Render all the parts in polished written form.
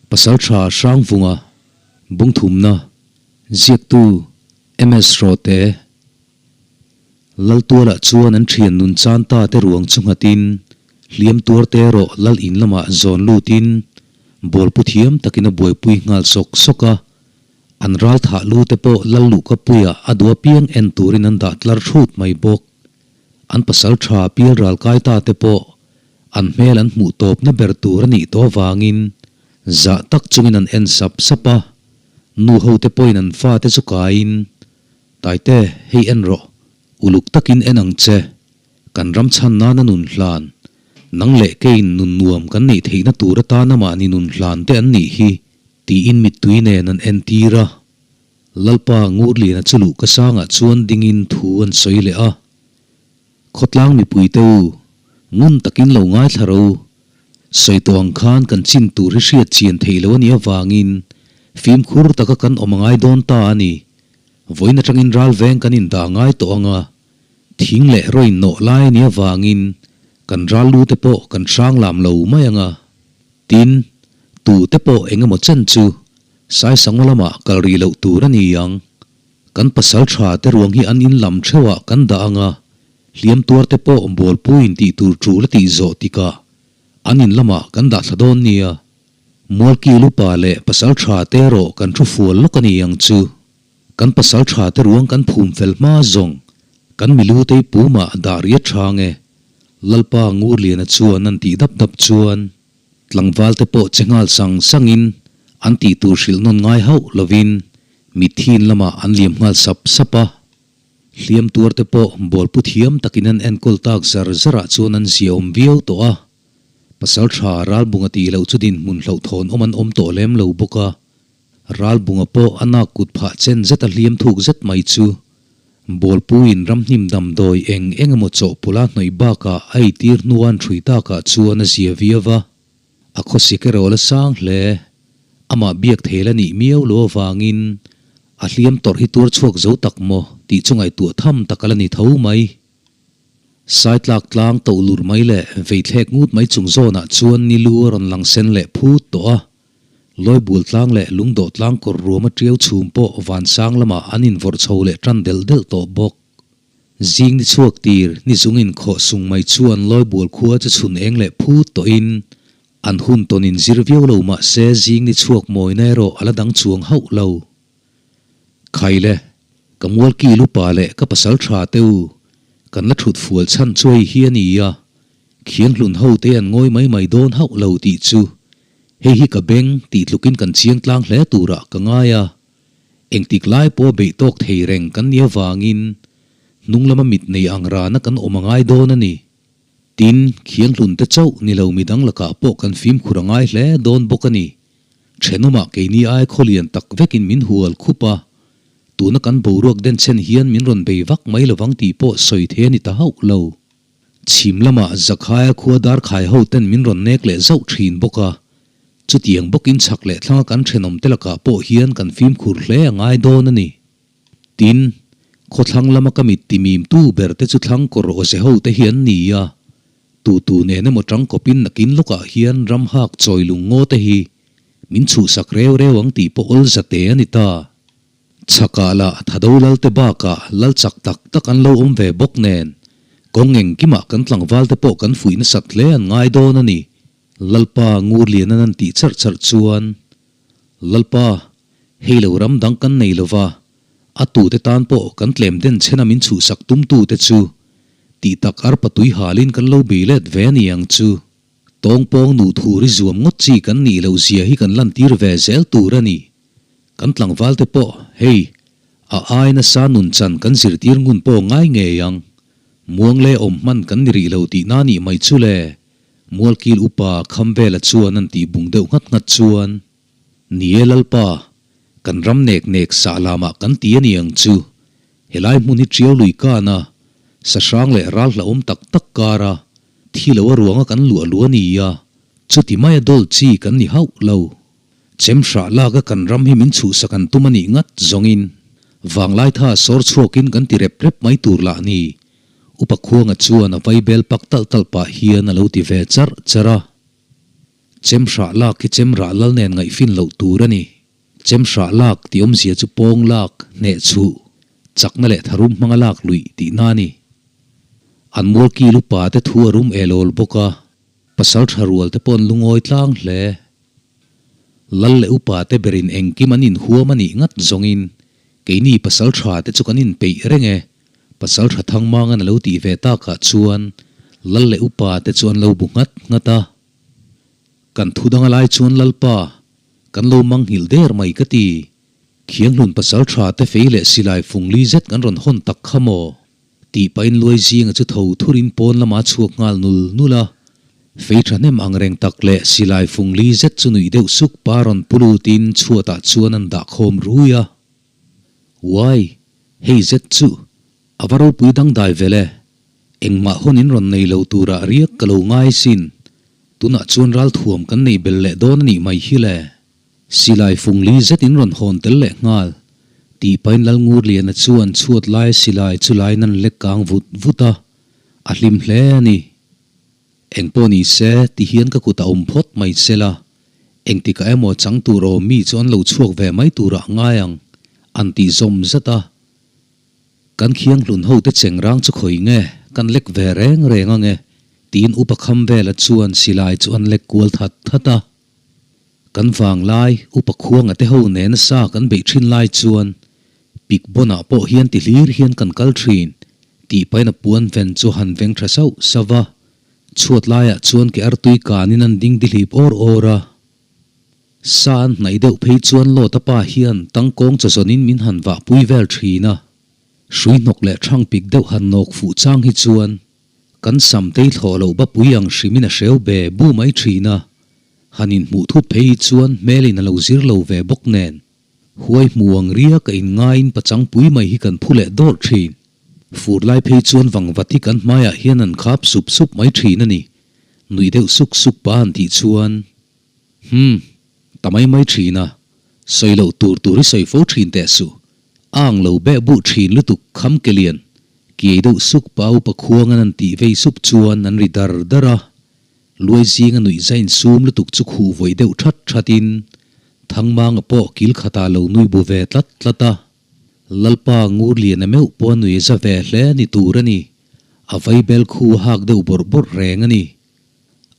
Pasaltha Hrangvunga Bungthumna Ziaktu MS Rawte Laltualah chuan an thian nun chan ta te ruang chu nghatin hliam tuar te erawh lal in lamah zawn lutin bawlpu thiam takin a buaipui nghal sawk sawk a. An ral thah lu te pawh lal luhkapuiah a duh apiang en turin an dah tlar hrut mai bawk. An pasaltha pial ral kai ta te pawh an hmel an hmuh tawpna ber tur a nih tawh avangin zah tak chungin an en sap sap a, nu ho te pawhin an fate chu kaiin, Taite, hei en rawh, uluk takin en ang che, kan ram chhan nana nun hlan, nang leh keiin nun nuam kan neih theihna tur atana mahni nun hlan te an nih hi, tiin mittui nen an entir a. Lalpa Ngurliana chu luh ka sangah chuan dingin thu an sawi leh a, Khawtlang mipuite u, ngun takin lo ngaithla ro. Sawi tawh ang khan kan chin tur hi hriat chian theih loh a nih avangin fimkhur taka kan awm a ngai dawn ta a ni. Vawiin atangin ral veng kan indah ngai tawh ang a, thing leh rawin nawh lai a nih avangin kan ral lu te pawh kan hrang lam lo mai ang a. Tin, tute pawh eng emaw chen chu Saisangaw lamah kal rih loh tur a ni ang. Kan pasal tha te ruang hi an in lam theuhah kan dah ang a, hliam tuar te pawh bawlpuiin tih tur tul a tih zawh tikah an in lamah kan dah thla dawn nia. Mualki lupa leh pasal tha te erawh kan thu fual lawk a ni ang chu. Kan pasal tha te ruang kan phum fel hma zawng kan milu tei pumah dah riat hrang e. Lalpa Ngurliana chuan an tih dap dap chuan. Tlangval te pawh che nghal sang sangin an tih tur hrilh nawn ngai hauh lovin mithin lamah an liam nghal sap sap a. Hliam tuar te pawh bawlpu thiam takin an enkawl tak zar zarah chuan an ziaawm viau tawh a. Pasaltha Ralbunga tih loh chu dinhmun hlauhthawn awm an awm tawh lem lo bawk a. Ralbunga pawh a nak kut phah chen zet a hliam thuk zet mai chu Bawlpuiin ramhnim damdawi eng eng emaw chawhpawlh a hnawih bakah a eitir hnu an hrui takah chuan a zia viau a, a khawsik erawh la sang hle. Amah biak thei la nih miau lo avangin a hliam tawrh hi tuar chhuak zo tak maw tih chu ngaihtuah tham tak a la ni tho mai. Saitlak tlang toh lur mai leh veithlek ngut mai chung zawnah chuan ni lu a rawn lang sen leh phut tawh a. Lawibul tlang leh lungdawh tlang kawr ruam a tiau chhum pawh vansang lamah an invawrh chho leh tan delh delh tawh bawk. Zing ni chhuak tir ni zung inkhawh sung mai chuan Lawibul khua chu chhun eng leh phut tawhin an hun tawn inzir viau lo mah se zing ni chhuak mawina erawh a la dang chuang hauh lo. Khaile, ka mualki lupa leh ka pasal tha te u, kan la thut fual chhan chu hei hi a ni a, khianghlun ho te an ngawi mai mai dawn hauh lo tih chu Hei hi ka beng tih tlukin kan chiang tlang hle turah ka ngai a, engtik lai pawh beih tawk thei reng kan nih avangin hnung lama mit nei ang rana kan awm a ngai dawn a ni. Tin, khianghlun te chauh ni lo midang lakah pawh kan fimkhur a ngai hle dawn bawk a ni. Thenawmah keini ai khawlian tak vekin min hual khup a, tuna kan boruak denchhen hian min rawn bei vak mai lovang tih pawh sawi thei a ni ta hauh lo. Chhim lamah Zakhaia khua darkhai ho ten min rawn nek leh zauh thin bawk a, chutiang bawkin chhak leh thlanga kan thenawm te lakah pawh hian kan fimkhur hle a ngai dawn a ni. Tin, khawthlang lama ka mit timim tu ber te chu thlang kawr awze ho te hi an ni a, tu tu nen emaw tangkawpin nakin lawkah hian ram hak chawi lung ngaw te hi min chhuhsak reu reu ang tih pawh awl zate a ni ta. Chhakah lah Thado lal te bakah lal chak tak tak an lo awm ve bawk nen, kawng engkimah kan tlangval te pawh kan fuih nasat hle an ngai dawn a ni. Lalpa Ngurlianan an tih charh charh chuan, Lalpa, hei lo ram dang kan nei lova, a tute tan pawh kan tlem den chhena min chhuhsak tumtu te chu tih tak arpa tui halin kan lo bei let ve a ni ang chu. Tawngpawng nuh thur i zuam ngawt chi kan nih loh zia hi kan lantir ve zel tur a ni. Kan tlangval te pawh, hei, a ai nasa nun chan kan zirtir ngun pawh ngai ngei ang. Muang leh awm hman kan ni rih lo tih na nih mai chu le. Mualkil upa Khamvela chuan an tih bung deuh nghat nghat chuan, Ni e Lalpa, kan ram nek nek sah lamah kan ti a ni ang chu. Helai hmun hi ṭiau lui kan a, sahrang leh ral hlauhawm tak tak kar a, thi lo a ruanga kan luah luah a ni a, chuti maia dawl chi kan ni hauh lo. Chem hrah lak a kan ram hi min chhuhsak an tum a nih ngat zawngin vanglai tha sawr chhuakin kan ti rep rep mai tur lah ni. Upa Khuanga chuan a vaibel pak talh talh pah hian a lo ti ve charh charh a. Chem hrah lak hi chem rah lal nen ngaihfin loh tur a ni. Chem hrah lak tih awmzia chu pawng lak, hneh chhuh, chakna leh tharum hmanga lak luih tihna a ni. An mualkil upa te thu a rum el awl bawk a, pasal tha rual te pawh an lungawi tlang hle. Lal leh upa te berin engkim an inhuam a nih ngat zawngin keini pasal tha te chu kan inpeih reng e, pasal tha Thangmangan a lo tih ve takah chuan lal leh upa te chu an lo bu nghat nghat a. Kan thu dang a lai chuan Lalpa, kan lo manghilh der mai ka ti. Khianghlun pasal tha te fei leh silai fungli zet kan rawn hawn tak kha maw? Tih pahin luai zinga chu tho thurin pawn lama chhuak nghal nul nul a. Fei thahnem ang reng tak leh silai fungli zet chu nuih deuh suk pa rawn pu lutin chhuatah chuan an dah khawm rui a. Uai, hei zet chu a va ropui dangdai vel e. Engmah hawn in rawn nei lo turah riak ka lo ngai sin. Tunah chuan ralthuam kan nei bel leh dawn a nih mai hi le. Silai fungli zet in rawn hawn tel leh nghal. Tih pahin Lalngurliana chuan chhuat lai silai chu laiin an lek kang vut vut a, a hlim hle a ni. Engpawh ni se, ti hian ka kut a awm phawt mai sela, engtikah emaw chang tur awm mi chu an lo chhuak ve mai turah ngai ang, an tih zawm zat a. Kan khianghlun hote cheng rang chu khawi nge, kan lek ve reng reng ange, tiin upa kham vela chuan silai chu an lek kual that that a. Kan vanglai, upa khuanga te ho nena sa kan beih thin lai chuan pik bawnah pawh hian ti hlir hian kan kal thin tih pahin a puan ven chu han veng tha sauh sauh va. Chhuat laiah chuan ke artui kanin an ding dihlip awr awr a. Sa an hnaih deuh phei chuan Lawta pa hian tangkawng chawzawnin min han vahpui vel thin a. Hrui hnawk leh thang pik deuh han nawk fuh chang hi chuan kan sam tei thlawh loh bapui ang hrimin a hreu be bu mai thin a. Han inhmuh thut phei hi chuan hmelin a lo zir lo ve bawk nen, huai hmu ang riak a inngaiin pachang pui mai hi kan phu leh dawrh thin. Fur lai phei chuan vangvat hi kan hmaiah hian an khap sup sup mai thin a ni. Nuih deuh suk suk pa han tih chuan, Hum, ta mai mai thin a, sawi loh tur tur hi sawi fo thin teh suh. A ang lo beh buh thin lutuk kham ke lian, kiai deuh suk pa upa khuangan an tih vei sup chuan an ri dar dar a. Luai zinga nuih zain sum lutuk chu khuh vawi deuh that that in Thangmanga pawh kil khatah lo nui bu ve tlat tlat a. Lalpa Ngurliana meuh pawh a nui za ve hle ni tur a ni. A vaibel khu a hak deuh bawrh bawrh reng a ni.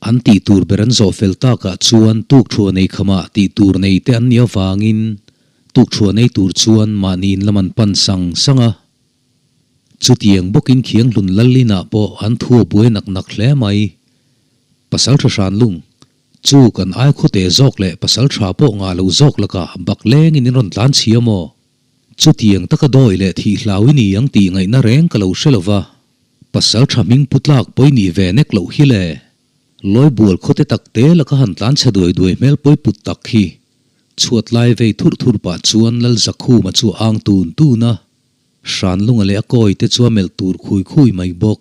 An tih tur ber an zawh fel takah chuan tukthuah nei khamah tih tur nei te an nih avangin tukthuah nei tur chuan mahni in lam an pan sang sang a. Chutiang bawkin Khianghlun Lallinah pawh an thu a buai nak nak hle mai. Pasal tha hran lung chu kan ai khawte zawk leh pasal tha pawh ngah lo zawk lakah bak lengin in rawn tlan chhia maw? Chutiang taka dawi leh thih hlau i ni ang tih ngaihna reng ka lo hre lo va, pasal tha hming pu tlak pawi nih ve nek loh hi le. Lawibual khawte tak te laka han tlan chhe duai duai hmel pawi put tak hi. Chhuat lai vei thurh thurh pah chuan Lalzakhuma chu a ang tun tun a. Hranlunga leh a kawi te chu a melh tur khui khui mai bawk.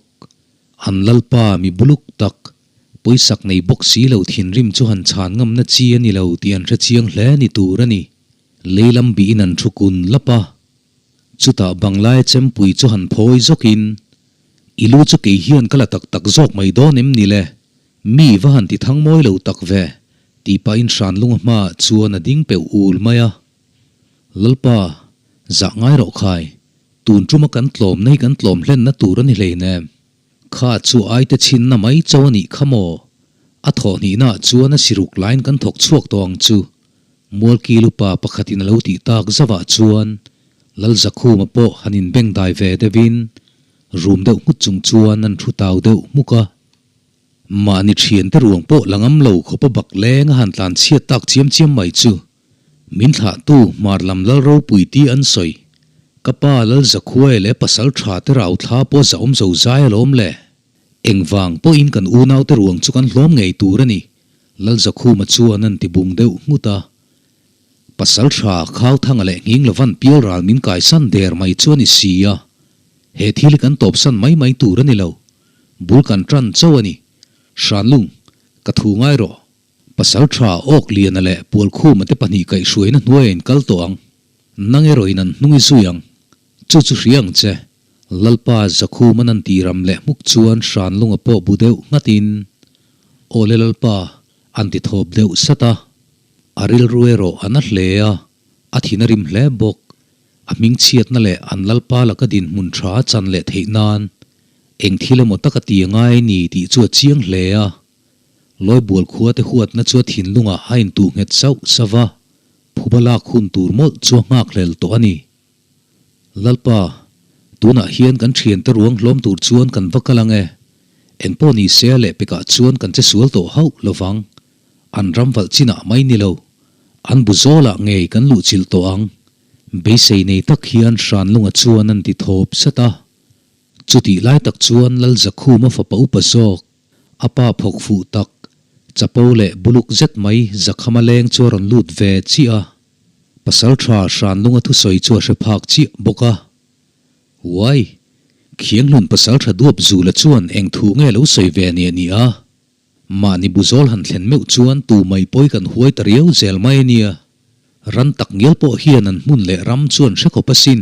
An lalpa mi buluk tak, pawisak nei bawk si lo thinrim chu han chhan ngamna chi a ni lo tih an hre chiang hle ni tur a ni. Lei lam bihin an thu kun lap a. Chutah Banglaia chempui chu han phawi zawkin, I lu chu kei hian ka la tak tak zawk mai dawn em ni le? Mi va han ti thang mawi lo tak ve, tih pahin Hranlunga hmaah chuan a ding peuh ul mai a. Lalpa, zah ngai rawh khai, tun tuma kan tlawm na hi kan tlawm hlenna tur a ni hleinem. Kha chu aite chhinna mai cho a nih kha maw? A thawhhnihnaah chuan a siruk laiin kan thawk chhuak tawh ang chu. Mualkil upa pakhatin a lo tih tak zavah chuan Lalzakhuma pawh han inbengdai ve deuhin rum deuh nghut chung chuan an thu tau deuh hmuk a. Mahni thiante ruang pawh la ngam lo khawpa bak leng a han tlan chhiat tak chiam chiam mai chu. Min thlahtu hmar lam lal ropui ti an sawi. Ka pa lal Zakhuai leh pasal tha te rau thla pawh za awm zo zai alawm le. Engvang pawhin kan unaute ruang chu kan hlawm ngei tur a ni, Lal Zakhuma chuan an ti bung deuh nghut a. Pasal tha Khauthanga leh Nghing Lovan pial ral min kaisan der mai chu a ni si a. He thil hi kan tawpsan mai mai tur a ni lo. Bul kan tan chauh a ni. Hranlung, ka thu ngai rawh. Pasal tha Awk Liana leh Pualkhuma te pahnih kaihhruaina hnuaiah in kal tawh ang. Nang erawhin an hnung i zui ang. Chu chu hria ang che. Lalpa Zakhum an an tih ram leh hmuk chuan Hranlunga pawh bu deuh nghatin, Awle Lalpa, An ti thawp deuh sat a. A rilru erawh a na hle a, a thin a rim hle bawk. A hmingchhiatna leh an lalpa laka dinhmun tha a chan leh theih nan eng thil emaw taka ti a ngai ni tih chu a chiang hle a. Lawibual khuate huatna chu a thinlungah a intuh nghet sauh sauh va, phuba lak hun tur mawlh chu a nghakhlel tawh a ni. Lalpa, tunah hian kan thiante ruang hlawm tur chuan kan va kal ang e. Engpawh ni se a lehpekah chuan kan che sual tawh hauh lo vang. An ram valh chinah mai ni lo, an bu zawlah ngei kan luhchilh tawh ang. Beisei nei tak hian Hranlunga chuan an ti thawp sat a. Chutih lai tak chuan Lalzakhuma fapa upa zawk, A pa phawk fuh tak, chapo leh buluk zet mai Zakhama leng chu a rawn lut ve chiah a. Pasal tha Hranlunga thusawi chu a hre phak chiah bawk a. Uai! Khianghlun pasal tha duap Zula chuan eng thu nge lo sawi ve nia ni a? Mahni buzawl han thlen meuh chuan tu mai pawi kan huai ta riau zel mai a nia. Ran tak ngial pawh hian an hmun leh ram chuan hre khawp asin,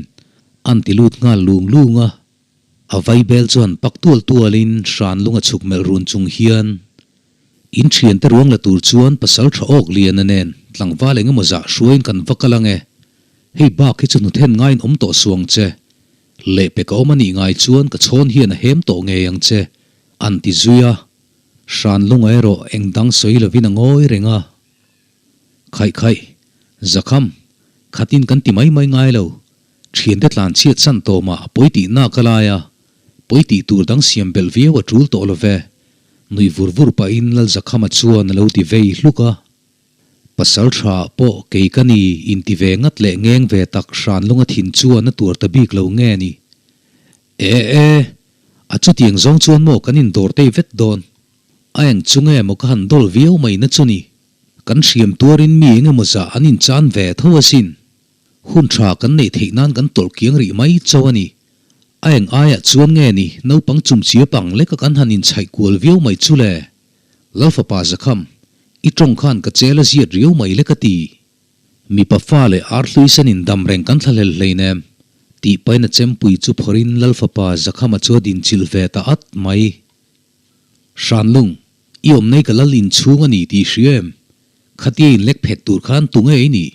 an ti lut nghal lung lung a. A vaibel chuan pak tual tualin hran lung a chhuk melh run chung hian in thiante ruang la tur chuan pasal tha awk liana nen tlangval eng emaw zah hruaiin kan va kal ang e. Hei bak hi chu hnuthen ngaiin awm tawh suang che. Lehpek a awm a nih ngai chuan ka chhawn hian a hem tawh ngei ang che, an ti zui a. Hran lunga erawh eng dang sawi lovin a ngawi reng a. Khaih khaih, Zakham, khatin kan ti mai mai ngai lo. Thiante tlan chhiat san tawmah a pawi tih nak a lai a, pawi tih tur dang siam belh viau a tul tawh lo ve. Nuih vur vur pahin Lalzakhama chuan a lo ti vei hluk a. Pasal tha pawh kei ka ni inti ve ngat leh ngeng ve tak hran lunga thin chuan a tuar ta bik lo nge ni. E e, a chutiang zawng chuan maw kan indawr tei vet dawn. A eng chu nge maw ka han dawl viau mai na chu ni. Kan hriam tuarin mi engemaw zah an inchan ve tho asin. Hun tha kan neih theih nan kan tawlh kiang rih mai chauh a ni. A eng aiah chuan nge ni naupang chumchia pang leka kan han inchhaih kual viau mai chu le? Lalfapa Zakham, i tawng khan ka chel a ziat riau mai le ka ti. Mipa fa leh ar hlui sanin dam reng kan thlahlel hleinem, tih pahin a chempui chu phawrhin Lalfapa Zakhama chu a dinchilh ve ta at mai. Hranlung, i awmnei ka lal inchhung a ni tih i hria em? Khatia inlek phet tur khan tunge i nih?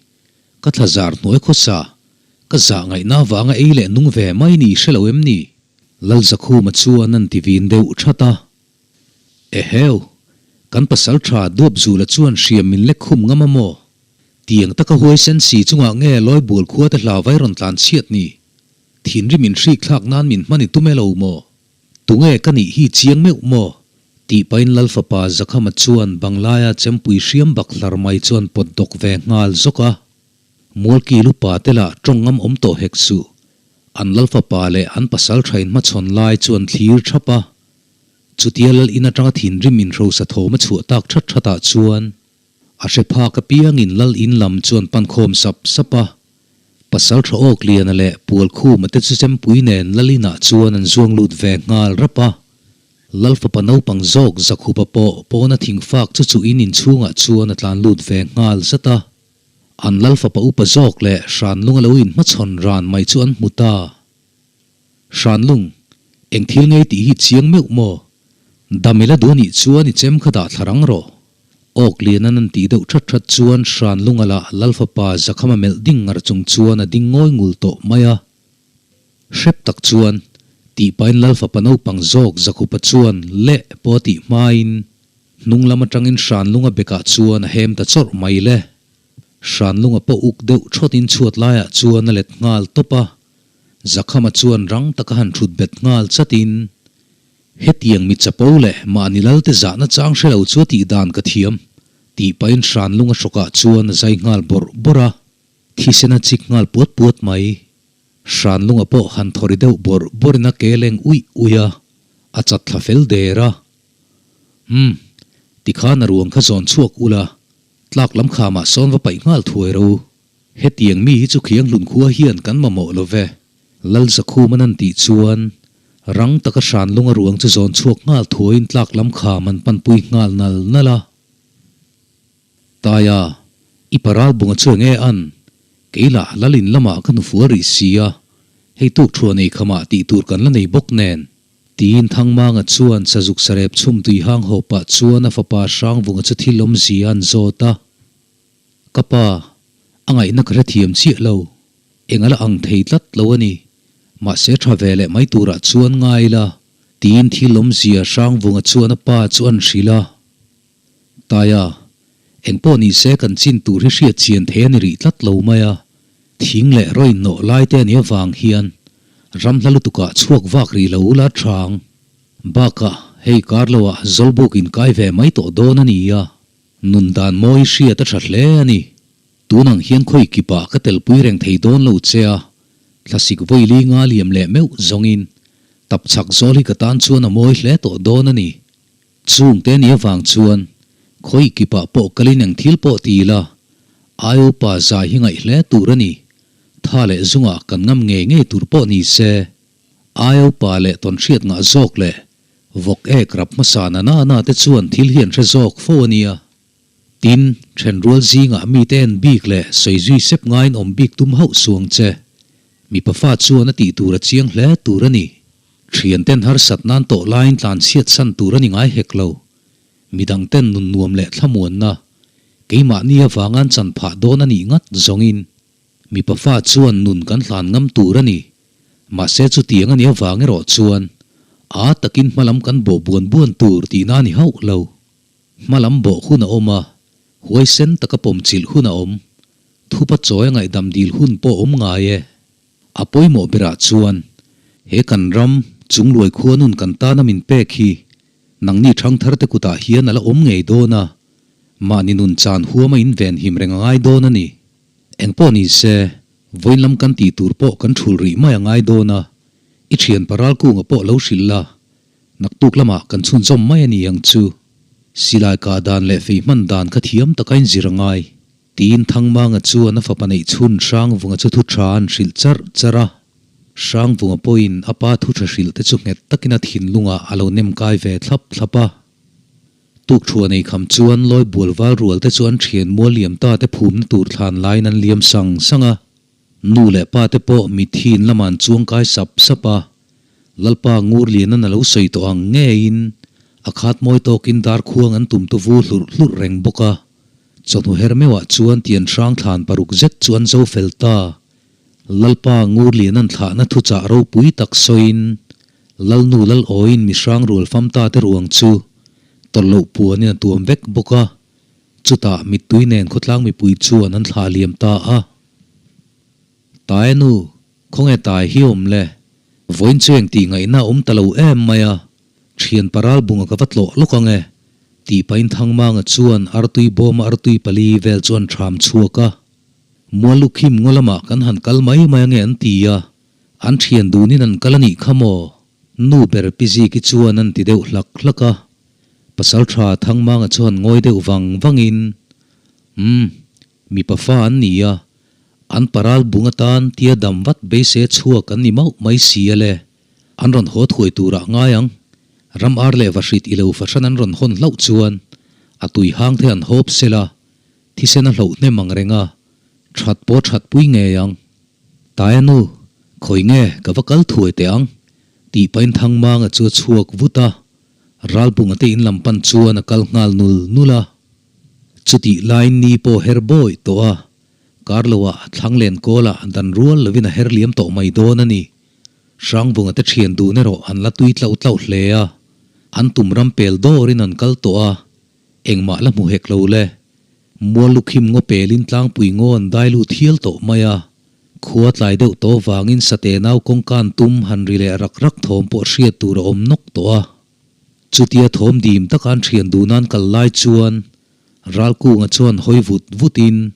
Ka thla zar hnuai khawsa, ka zah ngaihna avanga ei leh nung ve mai ni hre lo em ni? Lalzakhuma chuan an ti vin deuh that a. Eheu, kan pasal tha duap zula chuan hriam min lek khum ngam a maw? Tiang taka huaisen si chungah nge Lawibual khua te hla vai rawn tlan chhiat ni? Thinrim in hrik thlak nan min hman i tum e lo maw? Tunge ka nih hi chiang meuh maw? Tih pahin Lal fapa Zakhama chuan Banglaia chempui hriam bak hlar mai chuan pawt dawk ve nghal zawk a. Mualki lupa te lah tawng ngam awm tawh hek suh. An Lal fapa leh an pasal tha inhmachhawn lai chuan thlir thap a. Chutia Lal in atanga thinrim inhrosa thawm a chhuah tak that that ah chuan A hre phak apiangin Lal in lam chuan pan khawm sap sap a. Pasal tha awk Liana leh Pualkhuma te chu chempui nen Lal inah chuan an zuang lut ve nghal rap a. Lal fapa naupang zawk Zakhupa pawh pawna thingfak chu chuhin inchhungah chuan a tlan lut ve nghal zat a. An Lal fapa upa zawk leh Hranlung a lo inhmachhawn ran mai chu an hmu ta. Hranlung, eng thil ngei tih hi chiang meuh maw? Dam ila duh anih chuan i chem kha dah thla rang rawh. Awk lian an tih deuh that that chuan Hranlunga lah Lalfapa Zakhama melh ding ngar chung chuan a ding ngawi ngul tawh mai a. Hrep tak chuan, tih pahin Lalfapa naupang zawk Zakhupa chuan leh pawh a tih hmain hnung lam atangin Hranlunga bekah chuan a hem ta chawrh mai le. Hranlunga pawh uk deuh thawtin chhuat laiah chuan a let nghal tawp a. Zakhama chuan rang taka han thut bet nghal chatin, Hetiang mi chapo leh mahni lalte zahna chang hre lo chu a tih dan ka thiam, tih pahin Hranlunga hrawkah chuan a zai nghal bawrh bawrh a, thisen a chik nghal puat puat mai. Hranlunga pawh han thawri deuh bawrh bawrhin a ke leng uih uih a, a chat thla fel der a. Umm, tikhan a ruang kha zawn chhuak ula, tlak lam khamah sawn va paih nghal thuai ro. Hetiang mi hi chu Khianghlun khua hian kan mamawh lo ve. Lalzakhuman an tih chuan rang taka Hranlung a ruang chu zawn chhuak nghal thuaiin tlak lam kham an panpui nghal nal nal a. Taia, i paral bunga chu enge an? Kei lah Lalin lamah ka hnufual rih si a, hei tuk thuah nei khamah tih tur kan la nei bawk nen. Tiin Thangmanga chuan sazuk sarep chhum tui hang haw pah chuan a fapa Hrangvunga chu thil awmzia an zawt a. Ka pa, a ngaihna ka hrethiam chiah lo. Eng a la ang thei tlat lo a ni. Mahse tha ve leh mai turah chuan ngai la, tiin thil awmzia Hrangvunga chuan a pa chu an hrilh a. Taia, engpawh ni se kan chin tur hi hriat chian thei a ni rih tlat lo mai a, thing leh raw innawh lai te a nih avang hian ram hla lutukah chhuak vak rih lo ula thang. Bakah hei kar loah Zawlbuk inkai ve mai tawh dawn a ni a, nun dan mawi hriat a tha hle a ni. Tun ang hian khawi kipah ka telpui reng thei dawn lo che a, thlasik vawi li nga liam leh meuh zawngin tapchhak zawl hi ka tan chuan a mawi hle tawh dawn a ni. Chungte nih avang chuan khawi kipah pawh kalin eng thil pawh ti ila, Aiopa zai hi ngaih hle tur a ni. Tha leh zungah kan ngam ngei ngei tur pawh ni se, Aiopa leh tawnhriat ngah zawk leh vawk ek rap hmasa na na na te chuan thil hi an hre zawk fo a nia. Tin, thenrual zingah mite en bik leh sawi zui sep ngaiin awm bik tum hauh suang che. Mipa fa chuan a tih tur a chiang hle tur a ni. Thianten harsat nan tawh laiin tlanchhiat san tur a ni ngai hek lo. Midangten nun nuam leh thlamuanna, keimahni avanga an chan phah dawn a nih ngat zawngin mipa fa chuan nun kan hlan ngam tur a ni. Mahse chutiang a nih avang erawh chuan a takin hmalam kan bawh buan buan tur tihna a ni hauh lo. Hmalam bawh hun a awm a, huaisen taka pawmchilh hun a awm. Thupa chawi a ngaihdam dil hun pawh a awm ngai e. A pawimawh berah chuan he kan ram chungluai khua nun kan tana min pek hi nangni thangtharte kutah hian a la awm ngei dawn a, mahni nun chan huama in venhim reng a ngai dawn a ni. Engpawh ni se, vawiin lam kan tih tur pawh kan thul rih mai a ngai dawn a, i thian paral kunga pawh lo hrilh la, naktuk lamah kan chhunzawm mai a ni ang chu. Silai kah dan leh fei hman dan kha thiam taka inzir a ngai. Tiin Thangmanga chuan a fapa neih chhun Hrangvunga chu thu tha an hrilh charh charh a. Hrangvunga pawhin a pa thu tha hrilh te chu nghet takin a thinlungah a lo nem kai ve thlap thlap a. Tukthuah nei kham chuan lawi bual val rual te chu an thian mual liam ta te phumna tur thlan laiin an liam sang sang a. Nu leh pa te pawh mitthi in lamah an chuang kai sap sap a. Lalpa Ngurlianan a lo sawi tawh ang ngeiin a khat mawi tawkin darkhuang an tum tu vu hlurh hlurh reng bawk a. Chawhnu her meuhah chuan tian hrang thlan paruk zet chu an zo fel ta. Lalpa Ngurlianan thlahna thuchah ropui tak sawiin Lalnu Lalawiin mi hrang rual fam ta te ruang chu tawlh loh puanin a tuam vek bawk a. Chutah mittui nen khawtlang mipui chuan an thlah liam ta a. Tae nu, khawnge tai hi awm le? Vawiin chu eng tih ngaihna awm ta lo em mai a, thian paral bunga ka va tlawh lawk ang e, tih pahin Thangmanga chuan artui bawma artui pali vel chu an thram chhuak a. Mualukhim ngaw lamah kan han kal mai mai ange an ti a, an thian dunin an kal a nih kha maw? Nu ber pi Ziki chuan an ti deuh hlak hlak a. Pasaltha Thangmanga chuan ngawi deuh vang vangin, Umm, Mipa fa an ni a, an paral bung atan tia dam vat beisei chhuak an ni mauh mai si a le. An rawn haw thuai turah ngai ang. Ram ar leh vahrit i lo fahran an rawn hawn hlauh chuan a tui hang te an hawp sel a, thisen a hloh hnem ang reng a, that pawh that pui ngei ang. Taia nu, khawi nge ka va kal thuai teh ang, tih pahin Thangmanga chu a chhuak vut a, Ralbunga te in lam pan chuan a kal nghal nul nul a. Chutih laiin ni pawh her bawi tawh a, kar loah Thlanglen kawlah dan rual lovin a her liam tawh mai dawn a ni. Hrangvunga te thian dun erawh an la tui tlauh tlauh hle a, an tum ram pel dawrin an kal tawh a, engmah la hmu hek lo le. Mual lukhim ngaw pelin tlangpui ngaw an dai lut hial tawh mai a, khua tlai deuh tawh vangin sate nau kawngkan tum han ri leh rak rak thawm pawh hriat tur a awm nawk tawh a. Chutia thawm dim taka an thian duh nan kal lai chuan Ralkunga chuan hawi vut vutin,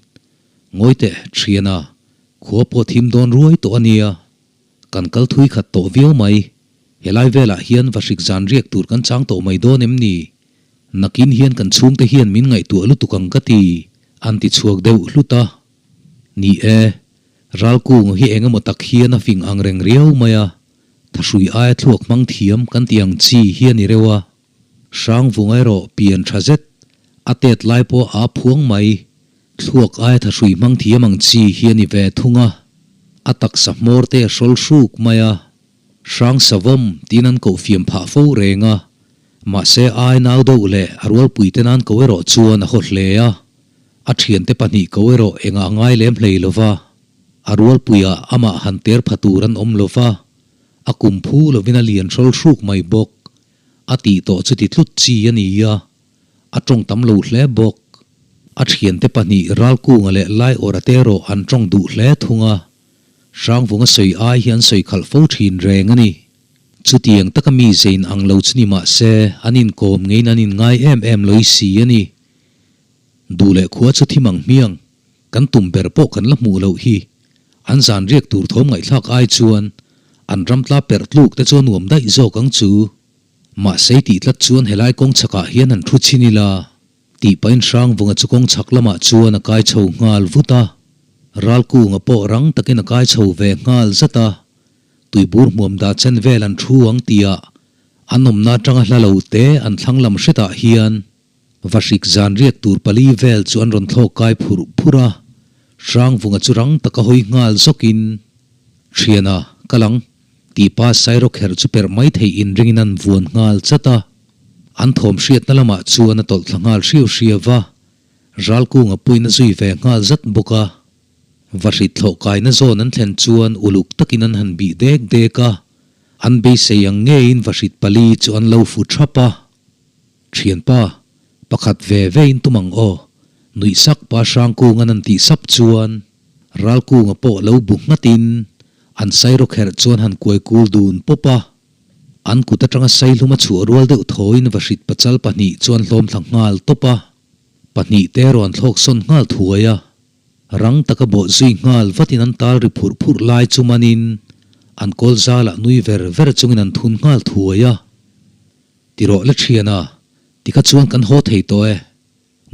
Ngawi teh, thiana, khua pawh thim dawn ruai tawh a nia. Kan kal thui khat tawh viau mai. Helai velah hian vahrik zan riak tur kan chang tawh mai dawn em ni? Nakin hian kan chhungte hian min ngaihtuah lutuk ang ka ti, an ti chhuak deuh hlut a. Ni e, Ralkunga hi engemaw tak hian a fing ang reng riau mai a. Thahrui aia thluak hmang thiam kan tih ang chi hi a ni reuh a, Hrangvunga erawh pian tha zet, a tet lai pawh a phuang mai, thluak aia thahrui hmang thiam ang chi hi a ni ve thung a, a taksa hmawr te a hrawl hruk mai a. Hrang Savawm tiin an koh fiam phah fo reng a, mahse ai nau deuh leh a rualpuite nan ko erawh chuan a haw hle a, a thiante pahnih ko erawh engah ngai lem hlei lo va, a rualpuiah amah han ter pha tur an awm lo va, a kum phu lovin a lian hrawl hruk mai bawk. A tih tawh chu ti tlut chi a ni a, a tawng tam lo hle bawk. A thiante pahnih Ralkunga leh Laiawrha te erawh an tawng duh hle thung a, Hrangvunga sawi ai hi an sawi khalh fo thin reng a ni. Chutiang taka mi zein ang lo chu ni mah se, an inkawm ngeiin an inngai em em loi si a ni. Duh leh khua chu thim ang hmiang, kan tum ber pawh kan la hmuh loh hi. An zan riak tur thawm ngaihthlak ai chuan an ram tla perh tluk te chu a nuam daih zawk ang chu. Mahse tih tlat chuan helai kawng chhakah hian han thu chhin ila. Tih pahin Hrangvunga chu kawng chhak lamah chuan a kai chho nghal vut a. Ralkunga pawh rang takin a kai chho ve nghal zat a. Tuibur hmuam dah chen vel an thu ang tihah an awmna atanga hla lo te an thlang lam hretah hian Vahrik zan riak tur pali vel chu an rawn thlawk kai phurh phurh a. Hrangvunga chu rang taka hawi nghal zawkin, Thiana, kal ang. Tih pa Sairawkherh chu perh mai theih inringin an vuan nghal chat a. An thawm hriatna lamah chuan a tawlh thla nghal hriau hriau va, Ralkunga puiin a zui ve nghal zat bawk a. Vahrit thlawh kaina zawn an thlen chuan uluk takin an han bih dek dek a, an beisei ang ngeiin vahrit pali chu an lo fu thap a. Thianpa, pakhat ve ve in tum ang aw, nuih sak pa Hrangkunga'n an tih sap chuan Ralkunga pawh lo bu nghatin an sairawkherh chuan han kuai kul dun pawp a. An kut atanga Saihlum a chhuah rual deuh thawiin Vahrit pachal pahnih chuan hlawm thla nghal tawp a, pahnih te rawn thlawk sawn nghal thuai a. Rang taka bawh zui nghal vatin an tal ri phurh phurh lai chu manin an kawl zalah nui ver ver chungin an thun nghal thuai a. Ti rawh le thian a, tikha chuan kan haw thei tawh e.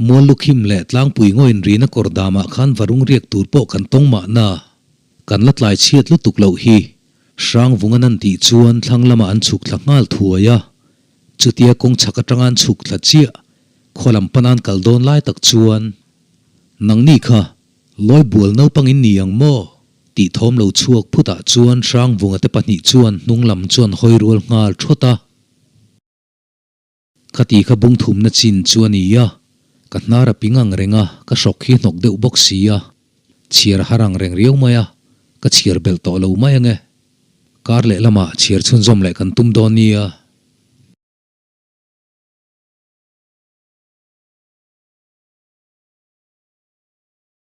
Mual lukhim leh tlangpui ngawiin rina kawr damah khan varung riak tur pawh kan tawng mahna. Kan la tlai chhiat lutuk loh hi. Hrangvunga nan tih chuan thlang lamah an chhuk thla nghal thuai a. Chutia kawng chhak atanga an chhuk thla chiah, khaw lam pana an kal dawn lai tak chuan, Nangni kha, lawi bual naupang in ni ang maw? tih thawm lo chhuak phutah chuan Hrangvunga te pahnih chuan hnung lam chuan hawi rual nghal thawt a. Khati kha bung thumna chin chu a ni a, ka hnar a ping ang reng a, ka hrawk hi hnawk deuh bawk si a, chhiar har ang reng riau mai a, ka chhiar belh tawh lo mai ang e. Kar leh lamah chhiar chhunzawm leh kan tum dawn nia.